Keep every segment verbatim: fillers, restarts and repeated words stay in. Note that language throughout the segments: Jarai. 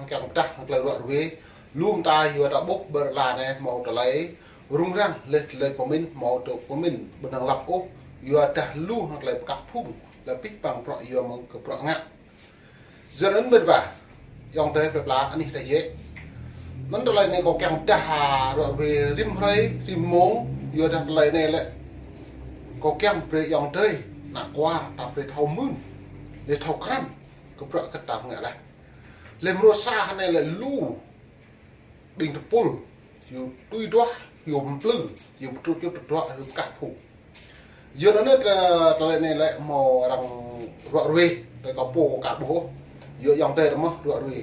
kiăng pơdah hăng tơlơi ruă ruê. Lu mơta yua ta ƀuh ƀơi lŏn anai hmâo tơlơi rŭng răng, laih tơlơi pơmĭn hmâo tŭ pơmĭn ƀu năng lăp ôh, yua dah lu hăng tơlơi pơkă phung, tơlơi pĭh păng bruă yua mơ̆ng kơ bruă ngă. Yua anŭn mĕt wa, ayŏng adơi plơi pla anih ta yơh. Anŭn tơlơi anai kâo kiăng pơdah ruă ruê rĭm hrơi, rĭm mông, yua dah tơlơi anai lĕ kâo kiăng brơi ayŏng adơi, ană kuar, ta brơi thâo mưn, laih thâo krăn kơ bruă kơ ta ngă laih. Laih mrô sa anai lĕ lu ƀing tơpul, yua tui duah, yua mplư, yua pơtrut yua tơdruă, yua pơkă phung. Yua anŭn anai, ơ, tơlơi anai lĕ hmâo arăng ruă ruê, tơlơi kâo pô kâo ƀuh. Yua ayŏng adơi ta mơ̆ ruă ruê.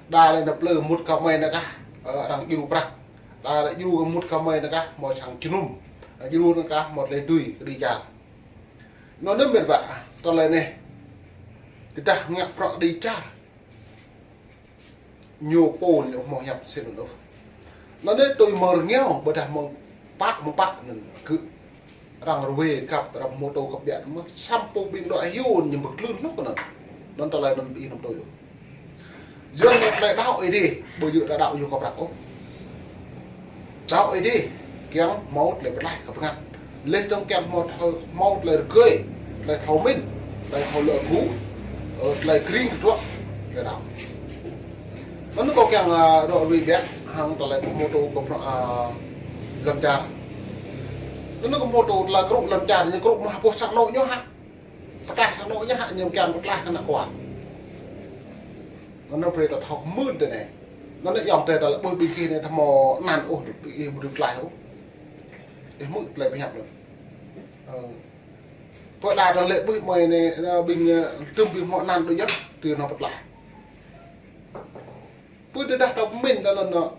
Đa lĕ nao plư mŭt kơ mơi anai kah, ơ, arăng djru prăk. Đa lĕ djru mŭt kơ mơi anai kah, hmâo sang jơnum. Djru anai kah, hmâo tơlơi dưi kơđi čar. Anŭn anai mĕt wa, tơlơi anai. Tơdah ngă bruă kơđi čar. Ñu pô ñu hmâo hiăp sĭt anŭn ôh. Anŭn anai tui mơ̆ng rơngiao ƀôdah mơ̆ng pă mơ̆ng pă anŭn gơ̆ arăng ruê găp arăng hmâo tŭ găp biă mơ̆ samơ̆ ƀing đuaĭ hyu ñu pơklưn lŏk anŭn. Anŭn tơlơi anŭn ƀu ih anăm tui ôh. Yua anŭn tơlơi đaŏ Ơi Adai, ƀu djơ̆ ta đaŏ yua kơ prăk ôh. Đaŏ Ơi Adai, kiăng hmâo tơlơi pơklaih kơ bơngăt. Laih dơ̆ng kiăng hmâo thâo, hmâo tơlơi rơgơi, tơlơi thâo mĭn, tơlơi thâo lŏ gŭ, ơ, tơlơi kring kơdruă, tơlơi đaŏ. Anŭn kâo kiăng, ơ, ruă ruê biă, hăng tơlơi pơhmô tŭ kơ bruă, ơ, lŏn čar. Anŭn kâo hmô tŭ tơlơi krŭ lŏn čar, ñu krŭ mă boh sang anŏ ñu hă. Pơklaih sang anŏ ñu hă, ñu kiăng pơklaih kơ ană kuar. Anŭn brơi ta thâo mưn tơ anai. Anŭn ayŏng adơi ta lĕ ƀuh ƀing gih anai ta hmâo anăn ôh, ƀing ih ƀu dưi pơklaih ôh. Ih hmư̆ tơlơi pơhiăp anŭn. Ơ. Pơ đa ta lĕ ƀuh mơi anai, ơ, ƀing, ơ, tơm ƀing hmâo anăn đôč yơh, tui anŭn pơklaih. Pơ tơdah ta pơmĭn ta anŭn,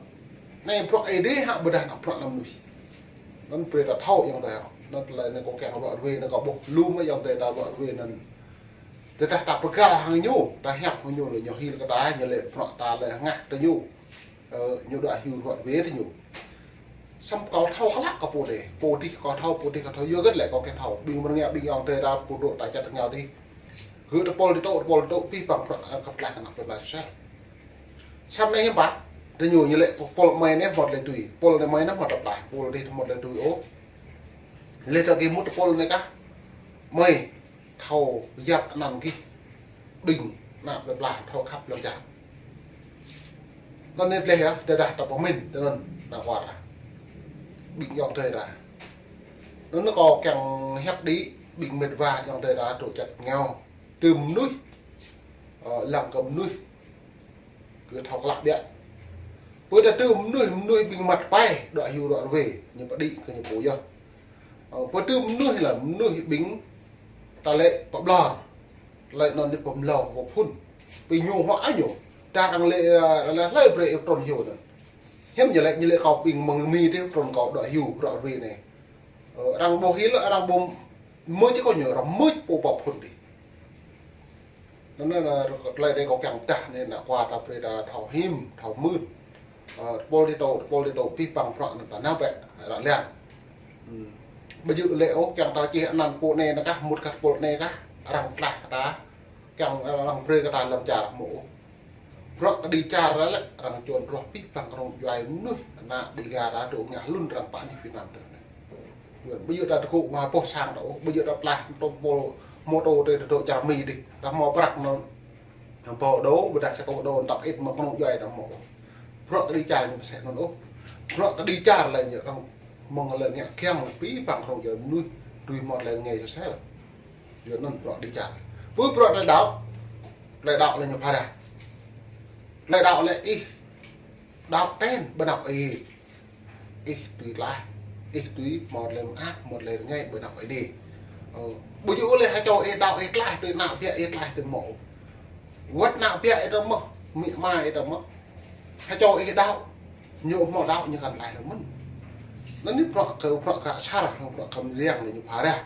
anai bruă Ơi Adai hă ƀôdah ană bruă ană mơnuih. Anŭn brơi ta thâo ayŏng adơi. Anŭn tơlơi anai kâo kiăng ruă ruê anai kâo ƀuh lu mơ̆ ayŏng adơi ta ruă ruê anŭn. Tơdah ta pơgăl hăng ñu, ta hiăp hăng ñu lĕ ñu hil kơ ta, ñu lĕ bruă ta lĕ hơngah tơ ñu. Ơ, ñu đuaĭ hyu ruă ruê tơ ñu. Samơ̆ kâo thâo klă kơ pô dih, pô dih kâo thâo, pô dih kâo thâo, yua hơget lĕ kâo kiăng thâo. Ƀing mơ̆ng rơngiao ƀing ayŏng adơi ta pô dŏ ta čăt rơngiao dih. Gơ̆ tơpul dih tŏ, tơpul dih tŏ, pĭh păng bruă kơ pơklaih kơ ană plơi pla Israel. Samơ̆ anai hiư̆m pă, tơ ñu ñu lĕ pul mơi anai hmâo tơlơi tui, pul anai mơi anai hmâo tơlơi pơklaih, pul dih hmâo tơlơi tui ôh. Laih ta gih mŭt tơpul anai kah, mơi thâo yap anăn gih, ƀing ană plơi pla thâo khăp lŏn čar. Anŭn anai laih yơh, tơdah ta pơmĭn, tơ anŭn ană kuar ah. Ƀing ayŏng adơi ta. Anŭn anai kâo kiăng hiăp đĭ, ƀing mĕt wa ayŏng adơi ta dŏ čăt rơngiao. Tơm mơnuih, ơ, lăng kơ mơnuih, gơ̆ thâo klă biă. Pơ tơm mơnuih, mơnuih ƀing măt pai, đuaĭ hyu ruă ruê, ñu pơđĭ kơ ñu pô yơh. Ơ, pơ tơm mơnuih lĕ mơnuih ƀing ta lĕ pơblor, lĕ anŭn ñu pơmlâo pơphŭn. Ƀing ñu hŏ añu, ta arăng lĕ, ơ, lĕ hlơi brơi ih trŭn hyu anŭn. Hiư̆m ñu lĕ, ñu lĕ kâo ƀing mơ̆ng Mi dih trŭn kâo đuaĭ hyu ruă ruê anai. Ơ, arăng ƀu hil, arăng ƀu mưč kâo ñu, arăng mưč pô pơphŭn dih. Anŭn anai, tơlơi anai kâo kiăng pơdah anai, ană kuar ta brơi ta thâo him, thâo mưn. Ơ, tơpul dih tŏ, tơpul dih tŏ, pĭh păng bruă anŭn ta nao bĕ, ră lăng. Hm. Ƀu djơ̆ lĕ ôh, kiăng ta čih anăn pô anai anŭn kah, mŭt kơ tơpul anai kah, arăng pơklaih kơ ta, kiăng arăng brơi kơ ta lŏn čar hmâo ôh. Bruă kơđi čar lĕ, arăng čuăn rŏh pĭh păng kơnung djuai mơnuih, ană Dêga ta dŏ ngă hlŭn arăng pơ anih Việt Nam tơ anai. Ƀu djơ̆ ta tơgŭ mă boh sang ta ôh, ƀu djơ̆ ta pơklaih tơpul hmâo tơlơi tơ dŏ čar Mi dih. Ta hmâo prăk anŭn, hăng pô đô, ƀôdah sa kông đô, tăp ĭt mă kơnung djuai ta hmâo. Bruă kơđi čar ñu pơsĕ anŭn ôh. Bruă kơđi čar lĕ ñu arăng mơ̆ng lĕ ngă kiăng pĭh păng kơnung djuai mơnuih, dưi hmâo tơlơi rơngai soh sel. Yua anŭn bruă kơđi čar. Pơ bruă tơlơi đaŏ, tơlơi đaŏ lĕ ñu pha dah. Tơlơi đaŏ lĕ ih đaŏ ten ƀơi anăp Ơi Adai. Ih dưi tlaih, ih dưi hmâo tơlơi mơak, hmâo tơlơi rơngai ƀơi anăp Ơi Adai. Ơ, ƀu djơ̆ ôh lĕ ha čô ih đaŏ ih tlaih tui ană biă ih tlaih tui mơ̆. Wơ̆t ană biă ih ta mơ̆, amĭ ama ih ta mơ̆. Ha čô ih đaŏ, ñu hmâo đaŏ ñu kăn tlaih lơi mơ̆n. Anŭn anai bruă kơ, bruă kơ asar, bruă kơ mơyang anai ñu pha dah.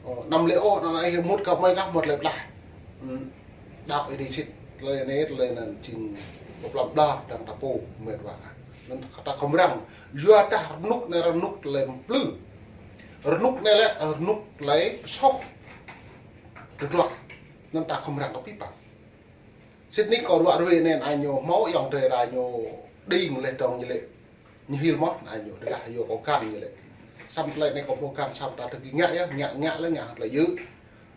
Ơ, anăm lĕ ôh, anăm lĕ ih mŭt kơ mơi kah mŭt lĕ pơklaih. Hm, đaŏ Ơi Adai sĭt, tơlơi anai, tơlơi anŭn jing pơblăm đa, dăng ta pô, mĕt wa. Anŭn ta khŏm răng, yua dah rơnŭk anai rơnŭk tơlơi mplư. Rơnŭk anai lĕ, rơnŭk tơlơi pơsoh. Tơdruă, anŭn ta khŏm răng kơ pĭh păng. Sĭt nik kâo ruă ruê anai, anai ñu hmâo ayŏng adơi ta ñu đing leh dong ñu lĕ. Ñu hil mơ̆, anai ñu tơdah yua kâo găn ñu lĕ. Samơ̆ tơlơi anai kâo hmâo găn samơ̆ ta tơgĭ ngă yơh, ngă, ngă lĕ ngă tơlơi yơh.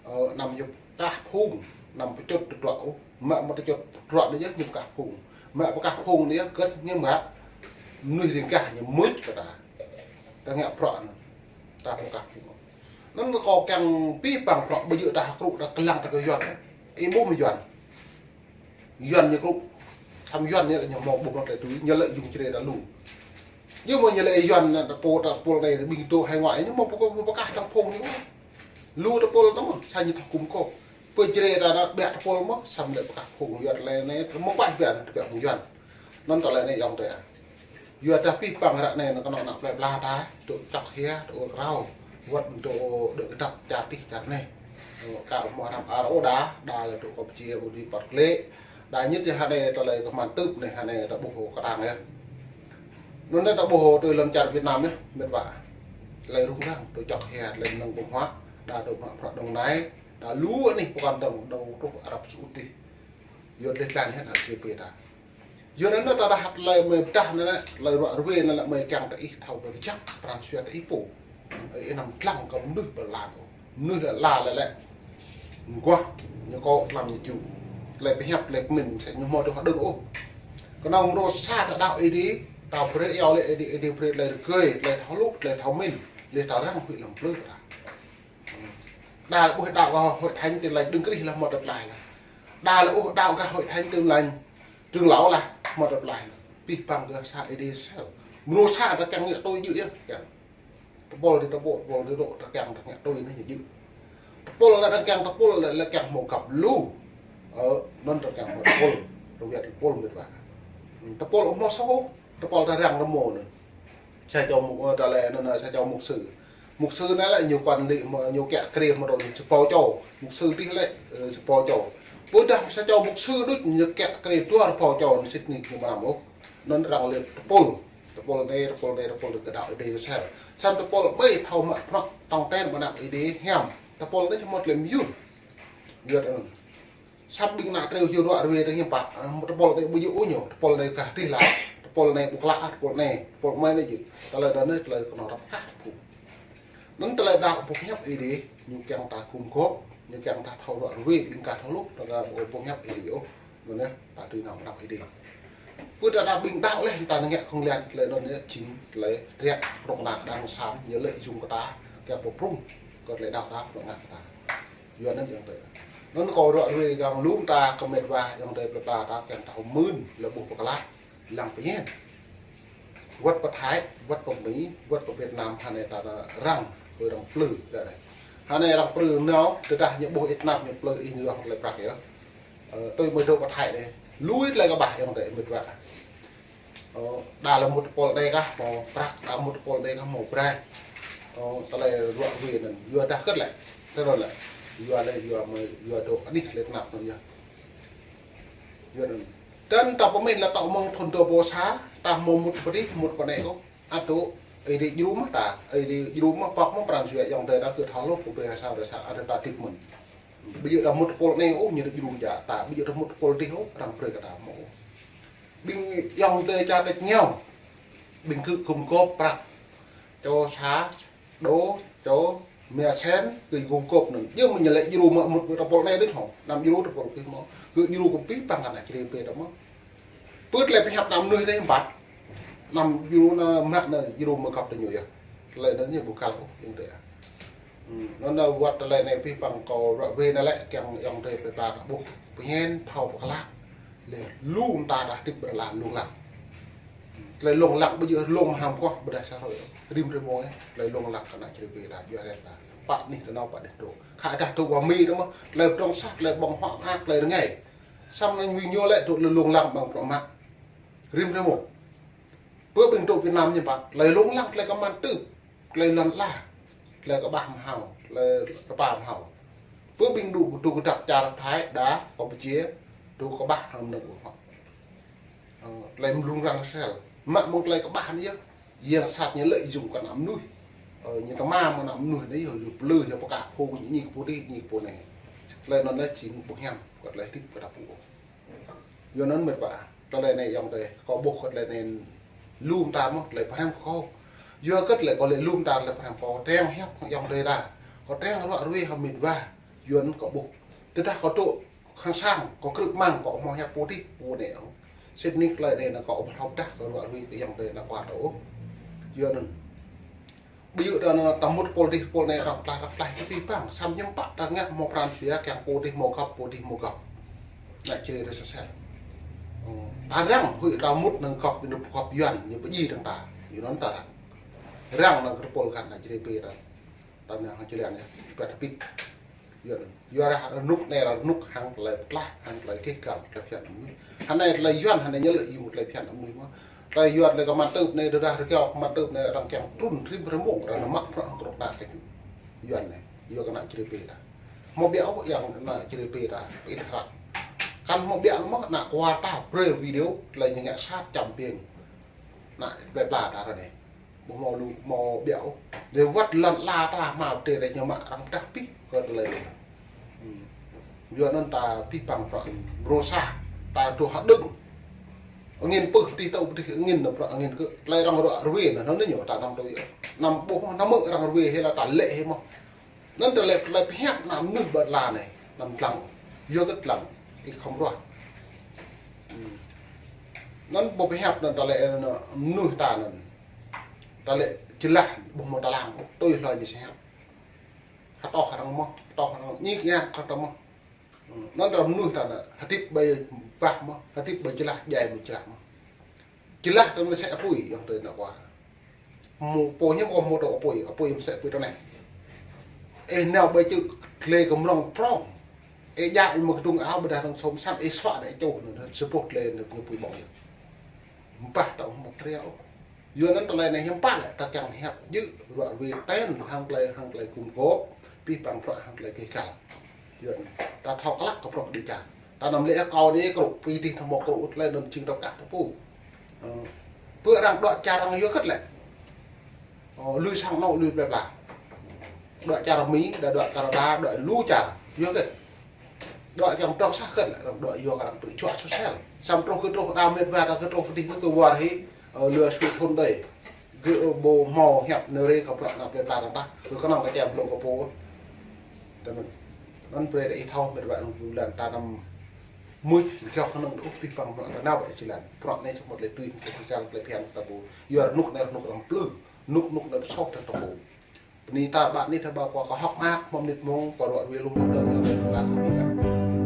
Ơ, anăm yua pơkah phung, anăm pơčŭt tơdruă ôh. Mă mơ̆ tơčŭt tơdruă anai yơh ñu pơkah phung. Mă pơkah phung anai yơh kơ̆t ñu mă. Mơnuih riêng gah ñu mŭt kơ ta. Ta ngă bruă anŭn. Ta pơkah phung. Anŭn kâo kiăng pĭ păng bruă ƀu djơ̆ ta hơkrŭ ta kơlăng ta kơ Yuan. Ih ƀu mơ̆ Yuan. Yuan ñu krŭ. Samơ̆ Yuan ñu lĕ ñu hmâo ƀuh mơ̆ng tơlơi tui, ñu lĕ yŭng čơrê ta lu. Ñu mơ̆ ñu lĕ Yuan ta pô, ta pô anai ƀing tŭ hai ngoại ñu mơ̆ pô, pô pơkah tơ̆ng phung ñu. Lu ta pô ta mơ̆, sa ñu thâo gum kô̆. Pơ čơrê ta ta ƀiă ta pô mơ̆, samơ̆ lĕ pơkah phung Yuan lĕ anai, mơ̆ ƀah ƀiă ta ƀiă phung Yuan. Anŭn tơlơi anai ayŏng adơi ah. Yua dah pĭ păng ră anai anŭn kơnơ̆ng ană plơi pla ta, tŭ čŏk hia, tŭ ur krao, wơ̆t tŭ đơ kơdăp čar tih čar anai. Ơ, ka mơ̆ hrăm ar ôh đa, đa lĕ tŭ Campuchia, ƀu djơ̆ păt klĕ. Đa ñit yơh hơnai tơlơi kơman tưp anai, hơnai ta ƀuh kơtang yơh. Anŭn anai ta ƀuh tui lăm čar Việt Nam yơh, mĕt wa. Tơlơi rŭng răng, tŭ čŏk hia, tơlơi mơnơ̆ng ƀơ̆ng huă, đa tŭ mă bruă dơ̆ng anai, đa lu anih pơkŏn dơ̆ng, dơ̆ng truh Arab Saudi. Yua tơlơi tlan hĭ ană čê pê ta. Yua anŭn ta dah hăt tơlơi mơi pơdah anŭn lĕ, tơlơi ruă ruê anŭn lĕ mơi kiăng ta ih thâo kơ kơjăp, pran jua ta ih pô. Ih anăm tlăng kơ mơnuih pơlan ôh. Mơnuih lĕ la lĕ lĕ. Mơguah, ñu kơ tlam ñu ju. Tơlơi pơhiăp, tơlơi pơmĭn, mơsĕ ñu hmâo tŭ hơđơ̆ng ôh. Kơnơ̆ng mrô sa ta đaŏ Ơi Adai, ta brơi iâu lĕ Ơi Adai, Ơi Adai brơi tơlơi rơgơi, tơlơi thâo hluh, tơlơi thâo mĭn, lĕ ta răng huĭ lăm plư ta. Đa lĕ ƀuh đaŏ gah hội thánh Tin Lành Đấng Christ lah hmâo tơlơi lah. Đa lĕ ƀuh đaŏ gah hội thánh Tin Lành Trường Lão lah hmâo tơlơi lah. Pĭ păng gah sa Ơi Adai sel. Mrô sa ta kiăng ngă tui djơ̆ yơh, kiăng. Tơpul dih tơpul, tơpul dih tơpul, ta kiăng ta ngă tui anai djơ̆. Tơpul lĕ ta kiăng tơpul lĕ, lĕ kiăng hmâo găp lu. Ơ, anŭn ta kiăng hmâo tơpul, tơwiăt tơpul mĕt wa. Tơpul hmâo soh, tơpul ta răng rơmô anŭn. Sa čô mục, ơ, tơlơi anŭn, sa čô mục sư. Mục sư anai lĕ ñu quản lý mơ̆ ñu kiă kriê mơ̆ rŏ ñu sa rơbâo čô. Mục sư dih lĕ, ơ, sa rơbâo čô. Ƀôdah sa čô mục sư đôč ñu kiă kriê dua rơbâo čô, anŭn sĭt nik ñu mơnam ôh. Anŭn arăng lĕ tơpul. Tơpul anai, tơpul anai, tơpul anai kơ đaŏ Ơi Adai sel. Samơ̆ tơpul ƀai thâo mă bruă tong ten ƀơi anăp Ơi Adai hiam. Tơpul anai čơmot lĕ mơyun. Yua anŭn. Samơ̆ ƀing ană triu hiu ruă ruê ta hiam pă, ơ, tơpul anai ƀu djơ̆ ôh ñu, tơpul anai gah tih lah, tơpul anai ƀu klă, tơpul anai, tơpul mơi anai djơ̆. Tơlơi đa anai, tơlơi kơnơ̆ng rap kah tơpul. Anŭn tơlơi đaŏ boh hiăp Ơi Adai, ñu kiăng ta gum gôp, ñu kiăng ta thâo ruă ruê, ƀing gah thâo hluh, ta ka ƀu boh hiăp Ơi Adai ôh. Anŭn yơh, ta tui nao mơnăp Ơi Adai. Pơ ta đa ƀing đaŏ leh, ta ngă khŏng lian, tơlơi anŭn yơh, jing tơlơi triăk, prŏng nă đang sam, ñu lĕ jung kơ ta, kiăng pơprŭng, kơ tơlơi đaŏ ta, prŏng nă kơ ta. Yua anŭn ayŏng adơi. Anŭn kâo ruă ruê gah lŏm ta kơ mĕt wa ayŏng adơi plơi pla ta kiăng thâo mưn lĕ ƀuh pơklah lăng pơñen. Wơ̆t pơ Thái, wơ̆t pơ Mi, wơ̆t pơ Việt Nam, hơnai ta răng, kơ răng plư, đa đa. Hơnai răng plư nao, tơdah ñu ƀuh ih tơnap ñu plư ih ñu yua hơt lĕ prăk yơh. Ơ, tui mơi dŏ pơ Thái anai. Lui tơlơi kơƀah ayŏng adơi mĕt wa. Ơ, đa lĕ mŭt tơpul anai kah hmâo prăk, đa mŭt tơpul anai kah hmâo braih. Ơ, tơlơi ruă ruê anŭn, yua dah kơ̆t lĕ. Tơlơi lĕ. Yua lĕ, yua mơi, yua dŏ anih lĕ tơnap anŭn yơh. Yua anŭn. Tơdah ta pơmĭn lĕ tŏ mơ̆ng thŭn dua rơbâo sa, ta hmâo mŭt pơ dih, mŭt pơ anai kâo. Ăt tŭ, Ơi Adai djru mơ̆ ta, Ơi Adai djru mơ̆ pŏk mơ̆ pran jua ayŏng adơi ta kơ thâo hluh, kơ brơi sa, brơi sa, ăt ta tĭp mơ̆n. Ƀu djơ̆ ta mŭt tơpul anai ôh, ñu djru ja ta, ƀu djơ̆ ta mŭt tơpul dih ôh, arăng brơi kơ ta mơ̆ ôh. Ƀing ayŏng adơi čar tač rơngiao. Ƀing gơ̆ gum gôp prăk. Čô sa, đô, čô, mia sen, gơ̆ gum gôp anŭn. Yua mơ̆ ñu lĕ djru mă mŭt tơpul anai đôč hŏ. Anăm djru tơpul kơ mơ̆. Gơ̆ djru kơ pĭ păng kơ ană čri pê ta mơ̆. Pơ tơlơi pơhiăp ană mơnuih anai hiam pă. Anăm djru ană mă ană djru mơ̆ găp ta ñu yơh. Tơlơi anŭn ñu ƀu kăl ôh, ayŏng adơi ah. Hmm, anŭn anai wơ̆t tơlơi anai pĭ păng kâo ruă ruê anai lĕ kiăng ayŏng adơi plơi pla ta ƀuh pơñen thâo pơklah. Lĕ lu mơta ta hơdip ƀơi lŏn lăng. Tơlơi lông lăng ƀu djơ̆ lông mơham kơh ƀôdah sa hrơi. Rĭm rĭm mông yơh, tơlơi lông lăng kơ ană čri pê ta, djua rĕt ta. Pă anih tơnâo pă anih dŏ. Khă dah tŭ wa Mi ta mơ̆, tơlơi pơdrŏng sat, tơlơi ƀơ̆ng huă mơak, tơlơi rơngai. Samơ̆ anŭn ƀing ñu lĕ tŭ tơlơi lông lăng ƀơ̆ng prŏng mă. Rĭm rĭm mông. Pơ ƀing dŏ Việt Nam ñu pă, tơlơi lông lăng tơlơi kơman tưp, tơlơi lŏn ala, tơlơi kơƀah mơhao, tơlơi rơpa mơhao. Pơ ƀing dŏ, dŏ kơdăp čar Thái đa, Campuchia, dŏ kơƀah hăng mơnơ̆ng ƀơ̆ng huă. Ơ, tơlơi mlung răng sel. Mă mơ̆ng tơlơi kơƀah anai yơh, yang sat ñu lợi dụng kơ ană mơnuih. Ơ, ñu tơma mơ̆ng ană mơnuih anai yơh, yua plư, yua pơkă phung, ñu ñik pô dih, ñik pô anai. Tơlơi anŭn anai jing ƀu hiam, kơ tơlơi hơdip kơ ta pô. Yua anŭn mĕt wa, tơlơi anai ayŏng adơi, kâo ƀuh kơ tơlơi anai lŏm ta mơ̆, tơlơi pơhrăm kâo. Yua kơ tơlơi kâo lĕ lŏm ta, tơlơi pơhrăm kâo, triăng hiăp ayŏng adơi ta. Kâo triăng ruă ruê hăng mĕt wa, yua anŭn kâo ƀuh. Tơdah kâo tŭ hăng sang, kâo krư̆ mơ̆ng, kâo hmâo hiăp pô tih, pô anai. Sĭt nik tơlơi anai nă kâo ƀu thâo pơdah kơ ruă ruê kơ ayŏng adơi nă kâo tŭ. Yua anŭn. Ƀu djơ̆ ta nă ta mŭt pôl tih pôl anai rŏk tlaih rŏk tlaih kơ tih păng, samơ̆ hiư̆m pă ta ngă hmâo pran jua kiăng pô tih hmâo gŏp, pô tih hmâo gŏp. Nă črê rê sơsel. Hmm. Ta răng huĭ ta mŭt nă gŏp, ñu gŏp Yuan, ñu pơjing dơ̆ng ta. Yua anŭn ta răng. Răng nă kơ pôl kăn nă črê pê ta. Ta nă hăng črê anai, pet pit. Yua anŭn. Yua ră rơnŭk anai rơnŭk hăng tơlơi pơtlaih, hăng tơlơi keh gal, tơlơi phiăn amui. Hăng anai tơlơi Yuan, hăng anai ñu lĕ yua mơ̆ tơlơi phiăn amui mơ̆. Tơlơi Yuan tơlơi kơ măn tưp anai, tơdah rơkâo kơ măn tưp anai, arăng kiăng trŭn rĭm rơmông, arăng nă mă prăk hơkrŏk đa kơ Yuan anai. Yua kơ nă črê pê ta. Hmâo biă ôh ayŏng nă črê pê ta, ih hră. Kăn hmâo biă mơ̆ nă kua ta brơi video, tơlơi ñu ngă sat čăm piêng. Nă plơi pla ta ră anai. Ƀu hmâo lu, hmâo biă ôh. Lĕ wăt lŏn ala ta hmâo tê rĕ ñu mă arăng pơdah pih kơ tơlơi anai. Hmm. Yua anŭn ta pih păng prăk brô sa, ta tuh hơđơ̆ng. Angin pơ̆ tih tơ̆ pơtih angin nă prăk angin kơ tơlơi arăng ruă ruê nă, anŭn ñu ta năm tui. Năm ƀuh năm mơ̆ arăng ruê hĭ la ta lĕ hĭ mơ̆. Anŭn tơlơi, tơlơi pơhiăp nă mơnuih ƀơi ala anai, năm dlăng. Yua kơ dlăng, ih khŏm ruah. Hmm. Anŭn ƀu pơhiăp nă tơlơi nă mơnuih ta anŭn. Tơlơi jơlah ƀu hmâo tơlang, tui hlơi ñu sơhiăp. Hơtŏh arăng mơ̆, hơtŏh arăng ñik ñak arăng ta mơ̆. Hmm, anŭn arăng mơnuih ta nă, hơdip ƀơi bah mơ̆, hơdip ƀơi jơlah, djai mơ̆ jơlah mơ̆. Jơlah ta mơ̆ sĕ apui, ayŏng adơi nă kua. Hmâo pô hiư̆m kơ hmâo tŏ apui, apui mơ̆ sĕ apui ta anai. Ê nao ƀơi čư̆ glai kơ mrŏng prŏng. Ê djă mơ̆ kơdŭng ao ƀôdah arăng sôm săm, ê suă nă ê čuh nă, sơpluh glai nă ñu apui ƀong yơh. Mpah ta ƀu hmâo triă ôh. Yua anŭn tơlơi anai hiư̆m pă lĕ ta kiăng hiăp djơ̆ ruă ruê ten hăng tơlơi, hăng tơlơi gum gôp, pih păng prăk hăng tơlơi keh gal. Yua anŭn ta thâo klă kơ prŏk đĭ čar. Ta năm lĕ kâo anai krŭ, pih tih ta hmâo krŭ, tơlơi anŭn jing ta kah pơpŭ. Ơ, pơ arăng đuaĭ čar arăng yua kơ tơlơi. Ơ, lui sang anŏ, lui plơi pla. Đuaĭ čar Mi, đa đuaĭ Canada, đuaĭ lu čar. Yua kơ Đuaĭ kiăng trŏk sah kơ̆t lĕ, arăng đuaĭ yua kơ arăng tŭ čuă sơsel. Samơ̆ truh kơ truh đa mĕt wa ta kơ truh pơdih nă kơ war hĭ, ơ, lua sui thun đơi. Gơ̆ ƀu hmâo hiăp nơ̆ rê kơ prăk nă plơi pla arăng tah. Kơ kơnơ̆ng kơ čem blung kơ pô. Tơ anŭn. Anŭn brơi đa ih thâo mĕt wa anŭn lu lan ta năm mưč, kiăng kơnơ̆ng ôh pih păng prăk ta nao ƀơi či lan. Prăk anai samơ̆ tơlơi tui, tơlơi kal, tơlơi phiăn ta ƀu. Yua rơnŭk anai rơnŭk arăng plư. Rơnŭk, rơnŭk anai soh ta ƀu. Bơni ta ƀă anai ta ƀă kơ kâo hơ̆k mơak, mơ̆ng mơnit mơ̆ng kâo ruă ruê lu lu dơ̆ng, dơ̆ng, dơ̆ng, dơ̆ng, dơ̆ng.